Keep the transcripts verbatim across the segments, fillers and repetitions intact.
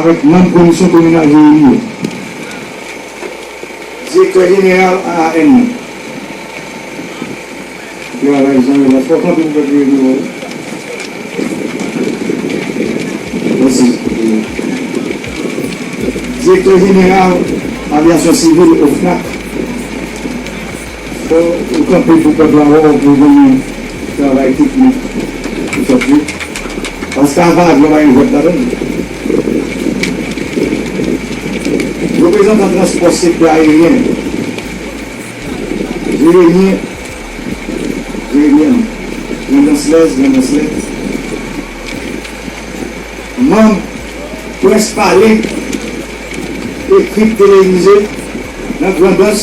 Avèk manm Komisyon Kominal Jeremi yo. Direktè Jeneral A A N nan. Travay jan yo la. Fò kanpe pou pèp Jeremi yo. Mèsi. Direktè Jeneral Avyasyon Sivil, OFNAC. Fò ou kanpe pou pèp la wè w pou konnen travay teknik ki fèt yo. Paske avanyè pa gen jwèt ladan l. Reprezantan transpò sektè ayeryen, Jeremyen, Jeremyèn, Grandanslèz, Grandanslè, manm près pale, ekri, televize nan Grandans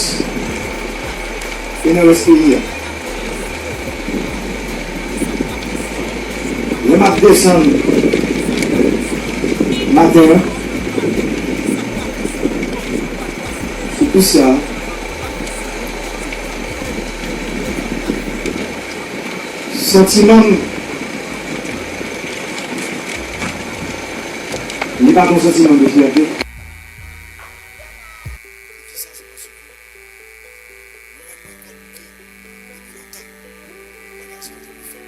e nan rès peyi a. Lè m ap desann maten an, sou pis la, santiman m, li pa t yon santiman de fyète. Poukisa? Se paske mwen rann mwen kont ke depi lontan, bagay sa yo te pou fèt.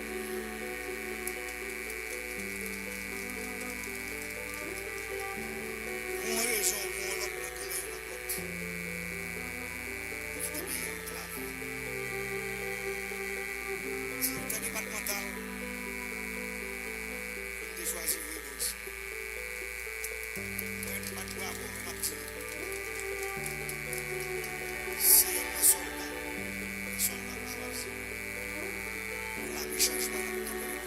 Pou yon rezon ou pou yon lòt, mwen konnen yon lòt lòt pou kite peyi a anklave. Direktè depatmantal, m te chwazi voye bò isi. Mwen te bat bravo pou m ap di nou. Se yon sòlda, yon sòlda nou chwazi pou lame chanjman nan tout peyi.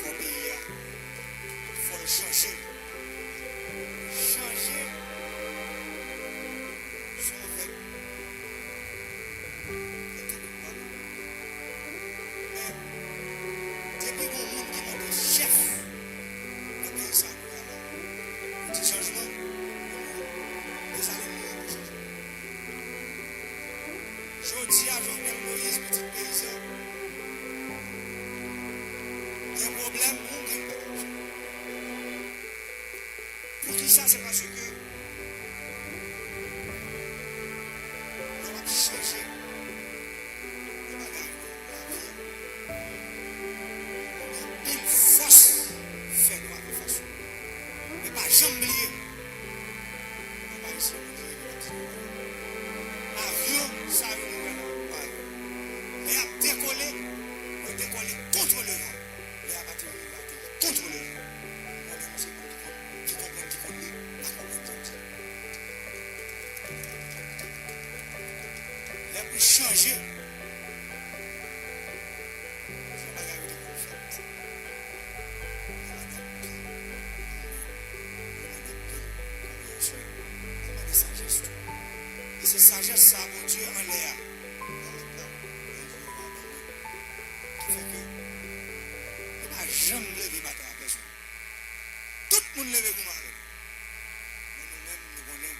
Fò peyi a, fò l chanje. Chanje. Son avèk. Men, depi gon moun ki monte chèf nan peyi sa a kounye a la, pou di chanjman, Desalin mouri pou chanjman. Jodi a, Jovenel Moïse, pitit peyizan, gen pwoblèm, ou gen pwoblèm. Poukisa? Se paske lè w ap chanje yon bagay nan lavi a, ou gen anpil fòs fè nou avanse. Men pa janm bliye, pèp ayisyen, mwen di nou, avyon sa yo nou wè la, pa yo. Lè y ap dekole, yo dekole kont levan. Lè y ap ateri, yo ateri kont levan. Ou konnen nou se moun ki konn, ki konprann, ki konn li, pa konprann sa m di. Lè pou chanje, se yon bagay yo te konn fèt. Yo pa t ap tou, yo pa t ap tou konpreyansyon, yo mande sajès tou. E se sajès sa a Bondye anlè a, nan lòt la, nan nivo a ban nou, ki fè ke yo pa janm leve batay a pèsonn. Tout moun leve goumen avè l. Men nou menm, nou konnen,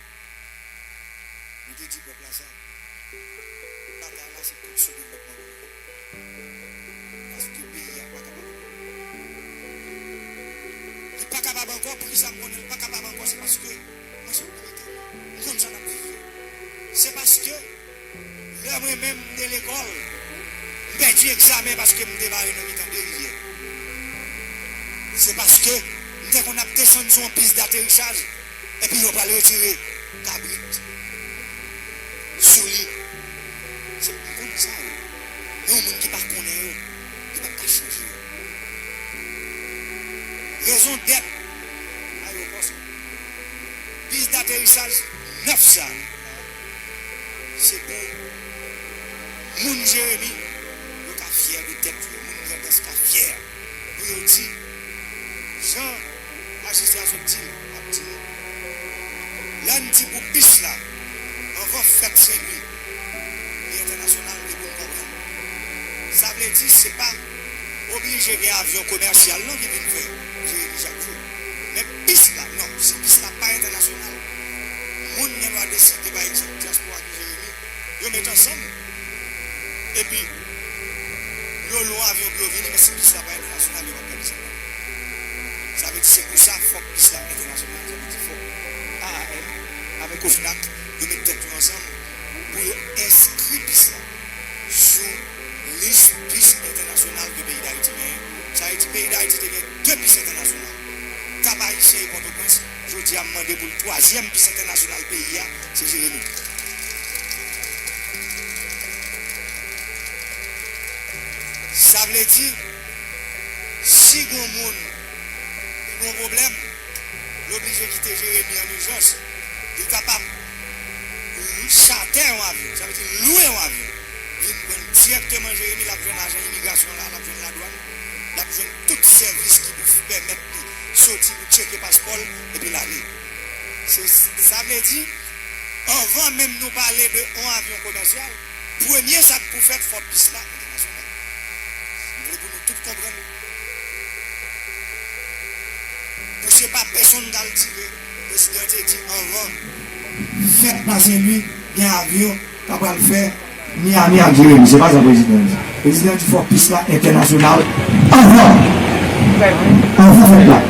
nou te di pèp la sa, batay la se kont sou devlopman nou menm. Paske peyi a pa kapab ankò. Li pa kapab ankò, poukisa m konnen li pa kapab ankò? Se paske, mwen se yon militan, m konn sa n ap viv yo. Se paske lè mwen menm m te lekòl, m pèdi egzamen paske m demare nan mitan de rivyè. Se paske m te konn ap desann sou yon pis daterisaj, epi yo pral retire kabrit sou li. Se m konn sa yo. Men yon moun ki pa konnen yo, li p ap ka chanje yo. Rezon dèt ayewopò se pis daterisaj nèf sa a, se pou moun Jeremi yo ka fyè de tèt yo, moun Grandans ka fyè pou yo di jan majistra sot di l, m ap di nou. Lè n di pou pis la, anvan fèt Senlwi, li entènasyonal, li pou n konprann. Sa vle di, se pa oblije gen avyon komèsyal non ki vin fè Jeremi chak jou. Men pis la, non, si pis la pa entènasyonal, moun gen dwa deside, pa egzanp, dyaspora ki Jeremi, yo met ansanm, epi yo lwe avyon pou yo vini, men si pis la pa entènasyonal, yo p ap pèdi sa. Sa fòk pis la entènasyonal, sa vle di fòk A A M avèk OFNAC yo met tèt yo ansanm pou yo enskri pis la sou lis pis entènasyonal ke peyi Dayiti genyen. Sa vle di peyi Dayiti te gen de pis entènasyonal. Kap Ayisyen e Pòtoprens, jodi a m mande pou l twazyèm pis entènasyonal peyi a, se Jeremi. Sa vle di, si gon moun li gon pwoblèm, li oblije kite Jeremi an ijans, li kapab chate yon avyon, sa vle di lwe yon avyon, vin pran l dirèkteman Jeremi, l ap jwenn ajan imigrasyon la, l ap jwenn ladwàn, l ap jwenn tout sèvis ki pou pèmèt li soti pou tcheke paspò l, epi l ale. Se, sa vle di, anvan menm nou pale de yon avyon komèsyal, premye sa k pou fèt, fò pis la entènasyonal. M vle pou nou tout konprann. Pou se pa pèsonn k al tire, prezidan te di anvan, fèt la Sen Lwi, gen avyon k ap al fè Miami ak Jeremi. Se pa sa prezidan di. Prezidan di fò pis la entènasyonal anvan. Anvan fèt la.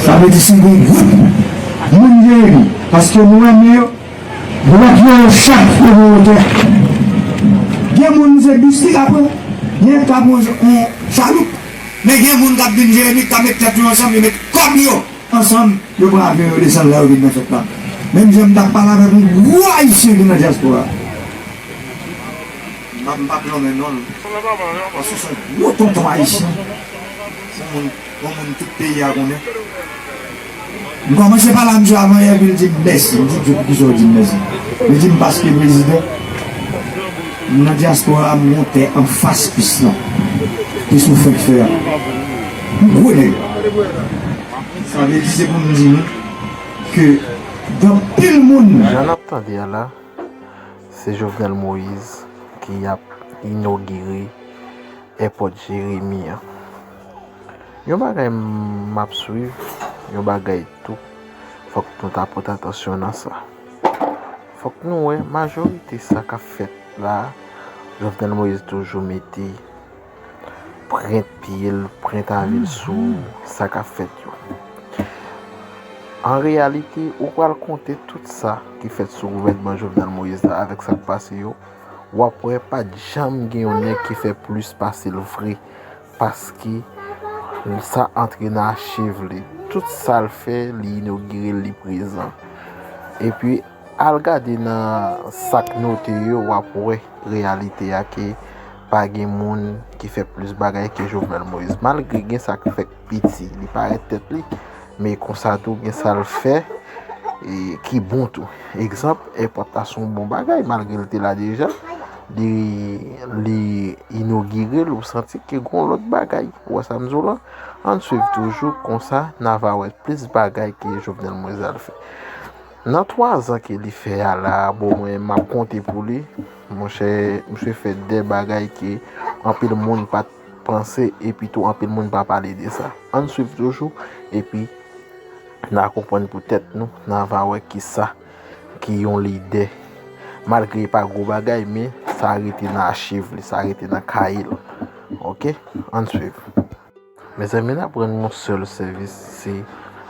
Sa vle di si gen gwoup moun Jeremi, paske nou renmen yo, nou ap voye yo chak pou yo wotè. Gen moun se bis li k ap pran, gen k ap pran yon chaloup, men gen moun k ap vin Jeremi, k ap met tèt yo ansanm, yo met kòb yo ansanm, yo pran avyon, yo desann la, yo vin nan fèt la. Menm jan m t ap pale avèk yon gwo ayisyen ki nan dyaspora. M p ap, m p ap nonmen non l. Paske se yon gwo tonton ayisyen. Se yon moun, yon moun tout peyi a konnen. M kòmanse pale a misye avan yè, epi l di m mèsi. M di, "Dye, poukisa w di m mèsi?" Li di m, "Paske prezidan, m nan dyaspora a, m gon tè anfas pis lan. Pis nou fèk fè a. M gwo nèg." Sa vle di se pou m di nou ke gen anpil moun. Jan n ap tande a la, se Jovenel Moïse ki ap inogire èpòt Jeremi an. Yon bagay m ap swiv, yon bagay tou, fòk nou ta pote atansyon nan sa. Fòk nou wè majorite sa k ap fèt la, Jovenel Moïse toujou mete prent pye l, prent avè l sou sa k ap fèt yo. An reyalite, ou pral konte tout sa ki fèt sou gouvènman Jovenel Moïse la avèk sa k pase yo, w ap wè pa t janm gen yon nèg ki fè plis pase l vre, paske sa antre nan achiv li. Tout sa l fè, li inogire l, li prezan. Epi, al gade nan sa k note yo, w ap wè reyalite a ke pa gen moun ki fè plis bagay ke Jovenel Moïse. Malgre gen sa k fèk piti, li parèt tèt li, men konsa tou gen sa l fè, e, ki bon tou. Egzanp, èpòt la se yon bon bagay, malgre l te la deja, li, li inogire l, ou santi ke gen yon lòt bagay. Ou wè sa m di w lan? Ann swiv toujou, konsa n a va wè plis bagay ke Jovenel Moïse al fè. Nan twa zan ke li fè a la, bon, mwen, m ap konte pou li. Monchè, misye fè de bagay ke anpil moun pa t panse, epi tou anpil moun pa pale de sa. Ann swiv toujou, epi n a konprann pou tèt nou, n a va wè kisa ki yon lidè. Malgre e pa gwo bagay, men sa rete nan achiv li, sa rete nan kaye l. Oke? Ann swiv. Mezanmi, n ap rann yon sèl sèvis, se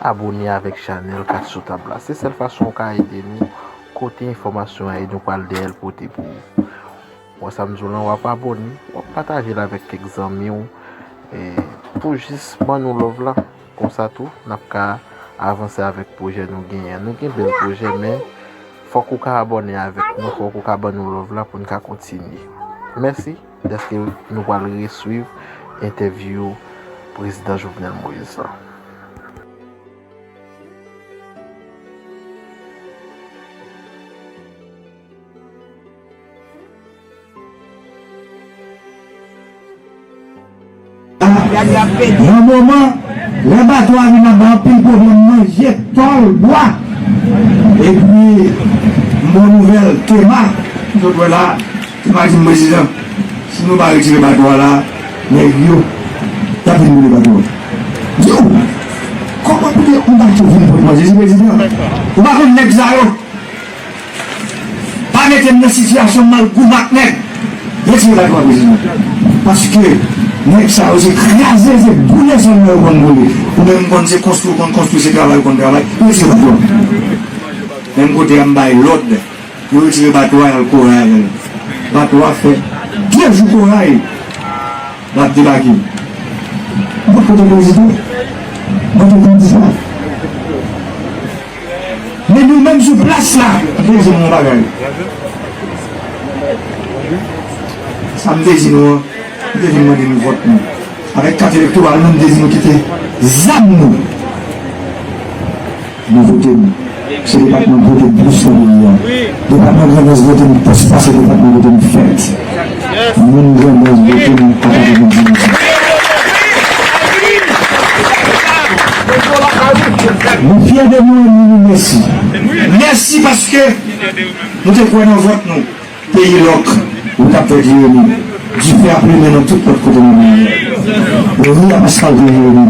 abòne avèk chanèl Kat sou tab la. Se sèl fason w ka ede nou kote enfòmasyon an e nou pral dèyè l pote pou ou. Wè sa m di w lan, w ap abòne, w ap pataje l avèk kèk zanmi w, e, pou jis ban nou love la. Konsa tou, n ap ka avanse avèk pwojè nou genyen an. Nou gen bèl pwojè, men fòk ou ka abòne avèk nou, fòk ou ka ban nou love la pou n ka kontinye. Mèsi. Dèske nou pral reswiv entèvyou Prezidan Jovenel Moïse la. Nan moman, lè bato a vin ap bay anpil pwoblèm manje, tòl, bwa. Epi, bon nouvèl, Tema, sot wè la, Tema di m, "Prezidan, si nou pa retire bato a la, nèg yo, y ap vin boule bato a." Yo! Kòman pou te yon bato vin pran manje, si prezidan? Ou pa konn nèg sa yo? Pa mete m nan sitiyasyon m al goumen ak nèg. Retire bato a, prezidan. Paske Nèg sa yo se kraze, se boule sèlman yo konn boule. Ou menm konn se konstwi ou konn konstwi, se travay ou konn travay, yo se vòt. Menm kote a m bay lòd, yo retire bato a, y al Koray avè l. Bato a fè de jou Koray, l ap debake. Mwen kote prezidè, mwen te konn di sa. Men nou menm sou plas la, m te di nou yon bagay. Sa m te di nou an, m te vin mande nou vòt nou. Avèk kat elektoral nou, m te di nou kite zam nou. Nou vote nou. Se depatman k vote m plis nan peyi a. Depatman Grandans vote m plis pase depatman kote m fèt. Moun Grandans vote m a katrevenndis. Nou fyè de nou e nou di nou mèsi. Mèsi paske nou te kwè nan vòt nou. Peyi lòk, ou t ap fè dife, dife ap limen nan tout lòt kote nan mond lan. Ri a pa sal pou Jeremi.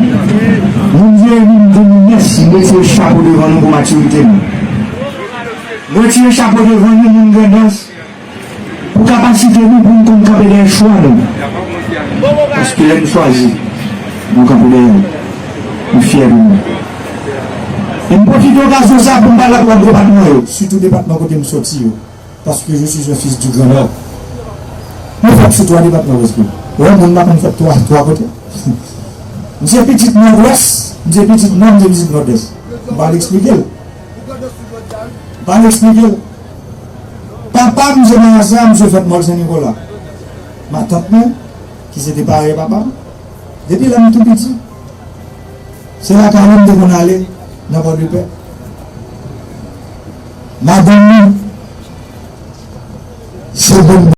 Moun Jeremi, m di nou mèsi, m retire chapo devan nou pou matirite nou. M retire chapo devan nou, moun Grandans, pou kapasite nou pou n konn kanpe dèyè chwa nou. Paske lè n chwazi, nou kanpe dèyè l. Nou fyè de nou. E m pwofite okazyon sa pou m pale ak lòt depatman yo, sitou depatman kote m soti yo. Parce que je suis un fils du Grand Nord. Mwen fèt sou twa depatman prèske. Ou wè, moun pa konn fèt twa, twa kote. M se pitit Nòdwès, m se pitit Nò, m se pitit Nòdès. M pa al eksplike l. M pa al eksplike l. Papa m se Marasa, m se fèt Mòl Sen Nikola. Matant mwen, ki se te parèy papa m, depi lè m tou piti, se lakay li m te konn ale nan Pòdepè. Madanm mwen, se bon